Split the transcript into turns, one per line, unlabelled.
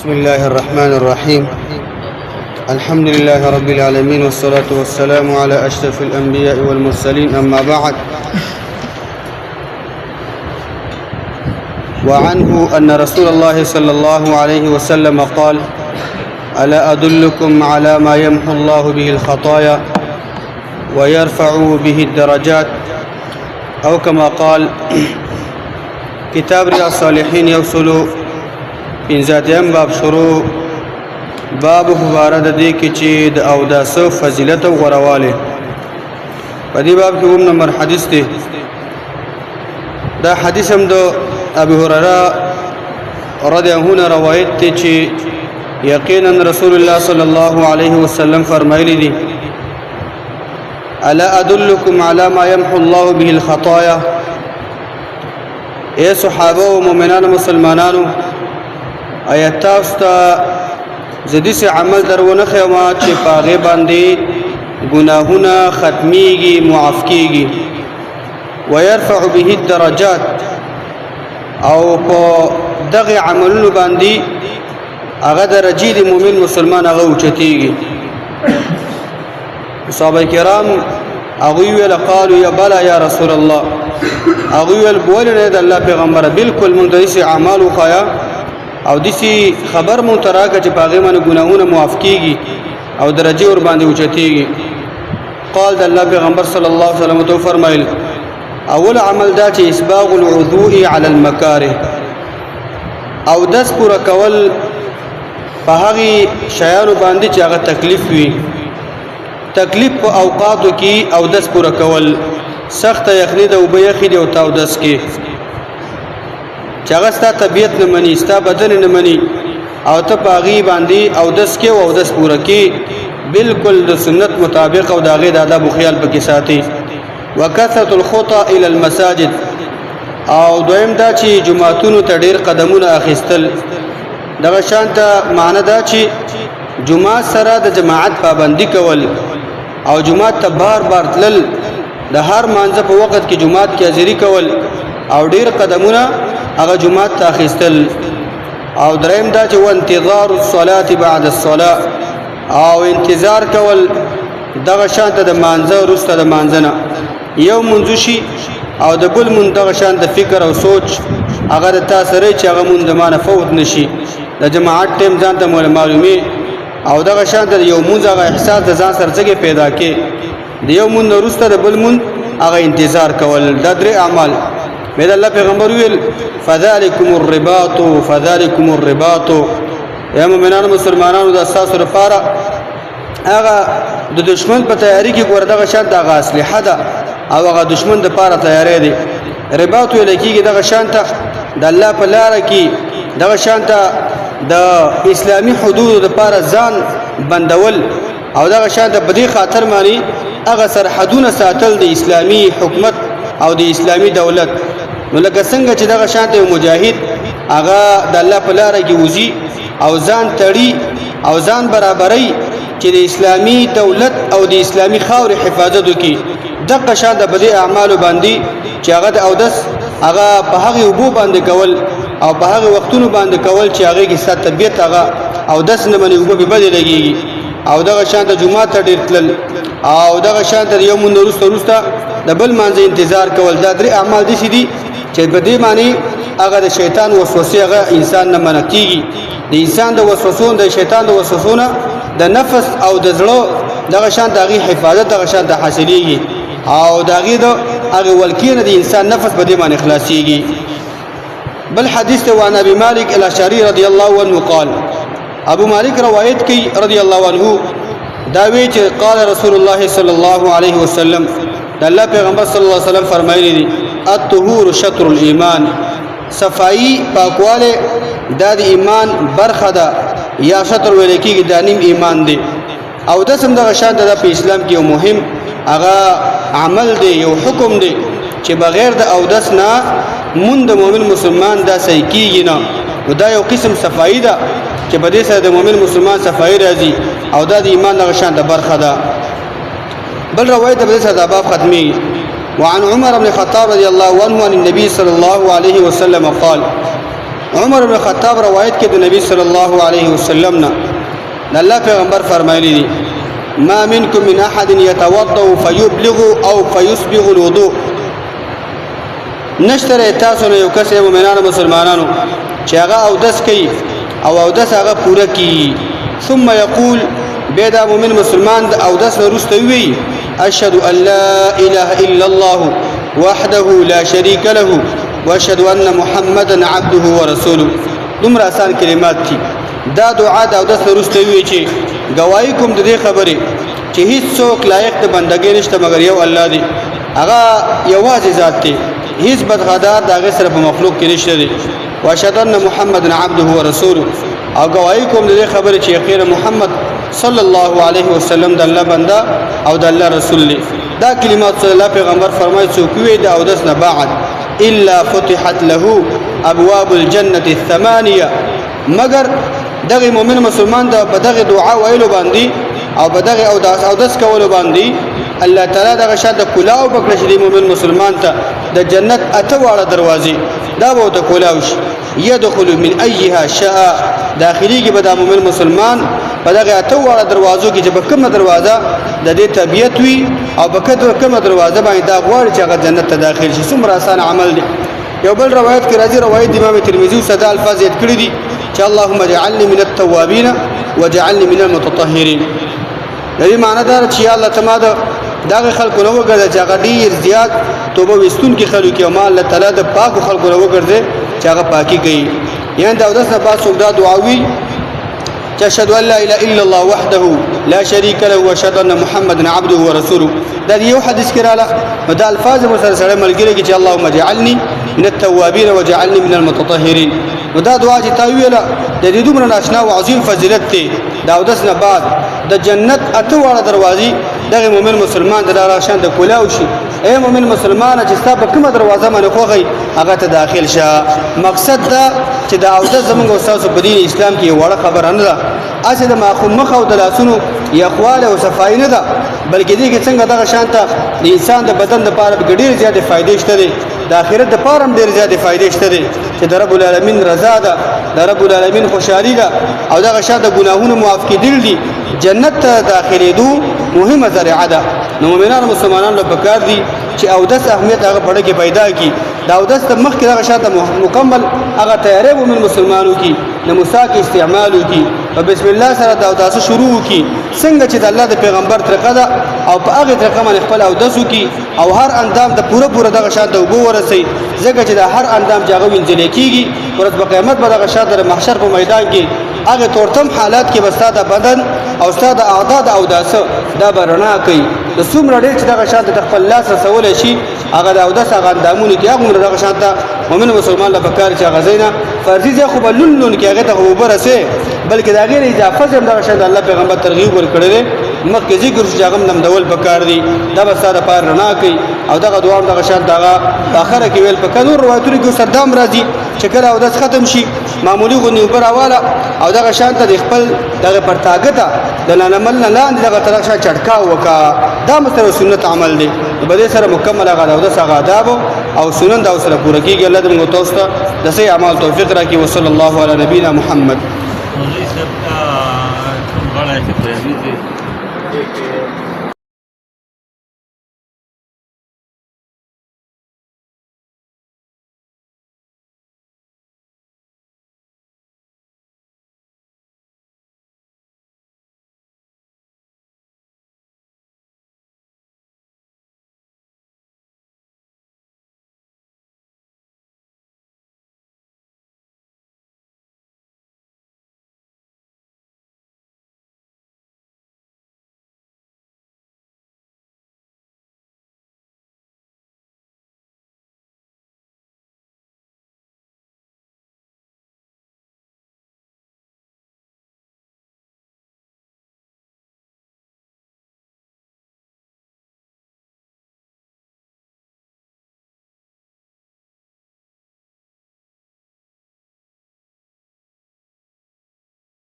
بسم الله الرحمن الرحيم. الحمد لله رب العالمين، والصلاة والسلام على أشرف الأنبياء والمرسلين، أما بعد. وعنه أن رسول الله صلى الله عليه وسلم قال: ألا أدلكم على ما يمحو الله به الخطايا ويرفع به الدرجات، أو كما قال. کتاب ریاض الصالحین یوصلو پنځاتیم باب شروع. باب مبارک د دې کې چې د اوداسه فضیلت او غورواله. په دې باب کې 9 نمبر حدیث دی. دا حدیث هم د ابي هريره رضی الله عنه روایت دی چې یقینا رسول الله صلی الله علیه وسلم فرمایلی دي: الا ادلکم علی ما يمحو الله به الخطايا. اے صحابه او مؤمنانو مسلمانانو، آیا تاسو ته زه داسې عمل درونه ښیم چې په هغې باندې ګناهونه ختمیږي، معاف کیږي، ويرفع به الدرجات، او په دغه عملونو باندې هغه درجې د مؤمن مسلمان هغه اوچتیږي؟ صحابه کرام هغوی ویل: قالوا یا بلا یا رسول الله. هغوی ویل: بولې نه د الله پیغمبر، بالکل مونږ ته داسې اعمال وښایه او داسې خبر مونږ ته راکړه چې په هغې باندې ګناهونه معاف کیږي او درجې ور باندې اوچتیږي. قال، د الله پیغمبر صلی الله علیه وسلم ته فرمایل: اول عمل دا چې اسباغ الوضوء علی المکاره، او دس پوره کول په هغې شیانو باندې چې هغه تکلیف وي. تکلیف په اوقاتو کې او دس پوره کول، سخته یخني د اوبه یخې دی او تا اودس کې چې هغه ستا طبیعت نه مني، ستا بدن نه مني، او ته په هغې باندې اودس کې او اودس پوره کې بالکل د سنت مطابق او د هغې د ادابو خیال پکې ساتي. وکثرة الخطى الى المساجد، او دویم دا چې جماعتونو ته ډېر قدمونه اخیستل. دغه شان ته معنی دا چې جماعت سره د جماعت پابندي کول او جماعت ته بار بار تلل، د هر مانځه په وخت کې جماعت کې حاضری کول او ډیر قدمونه هغه جماعت ته اخیستل. او دریم دا چې وانتظار الصلاه بعد الصلاه، او انتظار کول دغه شان ته د مانځه وروسته د مانځه نه یو منځ شي او د بل مونږ دغه شان د فکر او سوچ هغه د تا سره چې هغه مونږ د مانه فوت نشي، د جماعت ټیم ځان ته معلومي او دغه شان د یو مونږ هغه احساس د ځان سره څنګه پیدا کې، د یو مونږ وروسته د بل مونږ هغه انتظار کول. دا درې اعمال مې د الله پیغمبر ویل: فذلکم الرباط، فذلکم الرباط. یا مؤمنانو مسلمانانو، د تاسو لپاره هغه د دشمن په تیاری کې ګوره دغه شان دغه اسلحه ده او هغه دشمن د پاره تیاری دی. رباط ویل کېږي دغه شان ته د الله په لار کې دغه شان ته د اسلامي حدودو د پاره ځان بندول او دغه شان ته په دې خاطر معنی هغه سرحدونه ساتل د اسلامي حکومت او د اسلامي دولت. نو لکه څنګه چې دغه شان ته یو مجاهد هغه د الله په لار کې وځي او ځان تړي او ځان برابري چې د اسلامي دولت او د اسلامي خاورې حفاظت وکړي، دغه شان د بدی اعمالو باندې چې هغه د اودس هغه په هغه اوبو باندې کول او په هغه وختونو باندې کول چې هغه کې ستا طبیعت هغه اودس نه مني، اوبه به بدې لګېږي، او دغه شان ته جومات ته ډېر تلل او دغه شان ته یو مونږ وروسته وروسته د بل مانځه انتظار کول، دا درې اعمال داسې دي چې په دې معنی هغه د شیطان وسوسې هغه انسان نه منع کېږي. د انسان د وسوسو، د شیطان د وسوسو نه د نفس او د زړه دغه شان د هغې حفاظت دغه شان ته حاصلېږي او د هغې د هغې ولکې نه د انسان نفس په دې باندې خلاصېږي. بل حدیث ته وعن ابي مالک الاشعري رضی الله عنه قال، ابو مالک روایت کوي رضی الله عنه، دا وی چې قال رسول الله صلی الله علیه وسلم، د الله پیغمبر صلی الله علیه وسلم فرمایلی دي: الطهور شطر الايمان. صفائی پاکواله دا د ایمان برخه ده یا شطر ویل کېږي، دا نیم ایمان دی. او د سم دغه شان د په اسلام کې یو مهم هغه عمل دی، یو حکم دی چې بغیر د اودس نه مونږ د مؤمن مسلمان دا صحیح کیږي نه. نو دا یو قسم صفائی ده چې په دې سره د مؤمن مسلمان صفائی راځي او دا د ایمان دغه شان د برخه ده. بل روایت په دې سره دا باب ختمي. وعن عمر بن الخطاب رضي الله عنه عن النبي صلى الله عليه وسلم قال، عمر بن خطاب روایت کې د نبی صلی الله علیه وسلم نه د الله پیغمبر فرمایلی دي: ما منكم من احد يتوضا فيبلغ او فيسبغ الوضوء. نشتره تاسو نه یو کس، مؤمنانو مسلمانانو، چې هغه اودس کوي او اودس هغه پوره کوي، ثم يقول، بیا دا مؤمن مسلمان د اودس نه وروسته وي: اشهد ان لا اله الا الله وحده لا شريك له واشهد ان محمدا عبده ورسوله. دومره آسان کلمات دي. دا دعا د اودس نه وروسته وي چې گواہی کوم د دې خبرې چې هیڅ څوک لایق د بندګۍ نشته مګر یو الله دی، هغه یوازې ذات دی، هیڅ بدغدار د هغه سره په مخلوق کې نشته دی، واشهد ان محمد عبده ورسوله، او گواہی کوم د دې خبرې چې یقینا محمد صلی الله علیه وسلم د الله بنده او د الله رسول دی. دا کلمات صلی الله پیغمبر فرمایي څوک وي د اودس نه بعد، الا فتحت له ابواب الجنه الثمانيه، مگر دغه مؤمن مسلمان د په دغه دعا ویلو باندې او په دغه او داس کولو باندې الله تعالی دغه شاته کلاو بکړي چې مؤمن مسلمان ته د جنت اته واړه دروازې دا به ته کلاو شي، يدخل من ايها شاء، داخلي کې به د مؤمن مسلمان په دغه اته واړه دروازو کې چې په کومه دروازه د دې طبيعت وي او په کومه دروازه باندې دا غواړي چې هغه جنت ته داخل شي. څومره آسان عمل دی. یو بل روایت کې راځي، روایت امام ترمذی صدا الفاظ یاد کړی دي چې اللهم اجعلني من التوابين واجعلني من المتطهرين. د دې معنی دا چې یا الله ته ما د دغه خلکو نه وګرځه چې هغه ډیر زیات توبه وستونکي خلک او ما الله تعالی د پاکو خلکو نه وګرځي چې هغه پاکي کوي. یعنی دا اودس نه بعد څوک دا دعا وي چې اشهد ان لا اله الا الله وحده لا شريك له واشهد ان محمدا عبده ورسوله، دا یو حدیث کې رااله. نو دا الفاظ مو سره سره ملګری کې چې اللهم اجعلني من التوابين وجعلني من المتطهرين. نو دا دعا چې تا ویله د دې دومره ناشنا او عظیم فضیلت دی. دا اودس نه بعد د جنت اته واړه دروازې دغه مؤمن مسلمان د لاره شان د کولاو شي. اے مؤمن مسلمان، چې ستا په کومه دروازه باندې خوغی هغه ته داخل شه. مقصد دا چې دا اودس زمونږ او ستاسو په دین اسلام کې وړه خبره نه ده، اسې د ماخوم مخ او د لاسونو یخواله او صفائی نه ده، بلکې دې کې څنګه دغه شان ته د انسان د بدن لپاره ډېر زیاتې فایدې شته دي، د آخرت لپاره هم ډېر زیاتې فایدې شته دي چې د رب العالمین رضا ده، د رب العالمین خوشحالي ده، او دغه شان د ګناهونو معاف کېدل دي، جنت ته داخلېدو مهمه ذریعه ده. نو مؤمنانو مسلمانانو له پکار دي چې اودس اهمیت هغه پړه کې پیدا کی. دا اودس ته مخکې دغه شاته مکمل هغه تیاری مؤمن مسلمانو کی د مساک استعمالو کی او بسم الله سره د اوداسه شروع کی، څنګه چې د الله د پیغمبر طریقه ده، او په هغه طریقه باندې خپل اودس کی او هر اندام د پوره پوره دغه شاته اوبه ورسي، ځکه چې د هر اندام چې هغه وینځل کیږي ورځ په قیامت به دغه شاته د محشر په میدان کې هغه تورتم حالات کې به ستا د بدن او ستا د اعضاء د اوداسه دا به رڼا کوي. د څومره ډېر چې دغه شان ته خپل لاس رسولی شي هغه د اودس هغه اندامونو کې، هغومره دغه شان ته مؤمن مسلمان له پکار چې هغه ځای نه فرضي ځای خو به لون لون کې هغې ته خو اوبه رسې، بلکې د هغې نه اضافه ځای هم دغه شان د الله پیغمبر ترغیب ورکړی دی، مخکې ذکر شو چې هغه هم لمدول پکار دي، دا به ستا دپاره رڼا کوي. او دغه دعا هم دغه شان ته هغه په اخره کې ویل پکار. نور روایتونو کې ورسره دا هم راځي چې کله اودس ختم شي معمولي غوندې اوبه راواله او دغه شان ته د خپل دغه پرتاګه ته د لنمل نه لاندې دغه طرف شان چټکاو وکا، دا مسره سنت عمل دی. په دې سره مکمل هغه د اودس هغه آداب او سنن دا سره پوره کیږي. الله دې موږ تاسو ته د صحیح اعمال توفیق راکړي. وصلی الله علی نبینا محمد.
مولوي صاحب، دا کوم غړی چې پرانیزي دې کې